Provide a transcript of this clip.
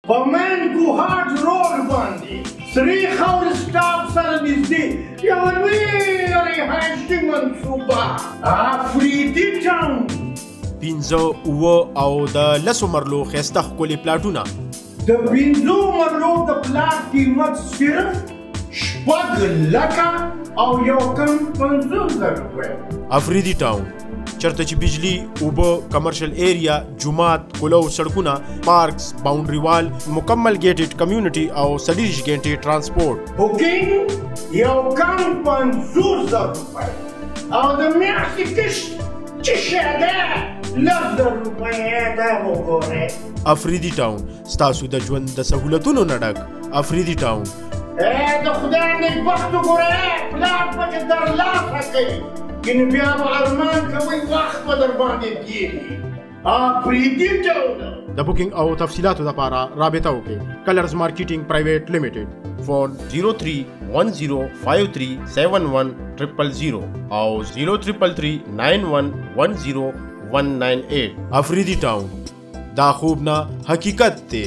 په مین کوهاټ روډ باندې سرې خاورې سټاپ سره نږدې یوه لویه رهایشي منصوبه، افریدي ټاون. 5، 7 او د 10 مرلو ښایسته ښکلي پلاټونه. د 5 مرلو د پلاټ قیمت صرف 6 لکه او یو کم 50,000 روپۍ. افریدي ټاون، چرته چې بجلی، اوبه، کمرشل ایریا، جومات، کلو، سړکونه، پارکس، باونډري وال، مکمل ګیټډ کمیونټي او 24 ګنټې ترانسپورت. بوکینګ یو کم 50,000 روپۍ او د میاشتې قسط چې شه ده 10,000 روپۍ ده، وګورئ. افریدي ټاون، ستاسو د ژوند د سهولتونو نه ډک افریدي ټاون. ای د خدای نیکبخت، وګوره، پلاټ پکې درلاسه کوي، کنې بیا به ارمان کوئ، وخت به در باندې تېري. افریدي ټاون. د بوکینګ او تفصیلاتو لپاره رابطه وکړئ کلرز مارکیټینګ پرایویټ لمیټډ، فون 03105371000 او 03339110198. افریدي ټاون، دا خوب نه حقیقت دی.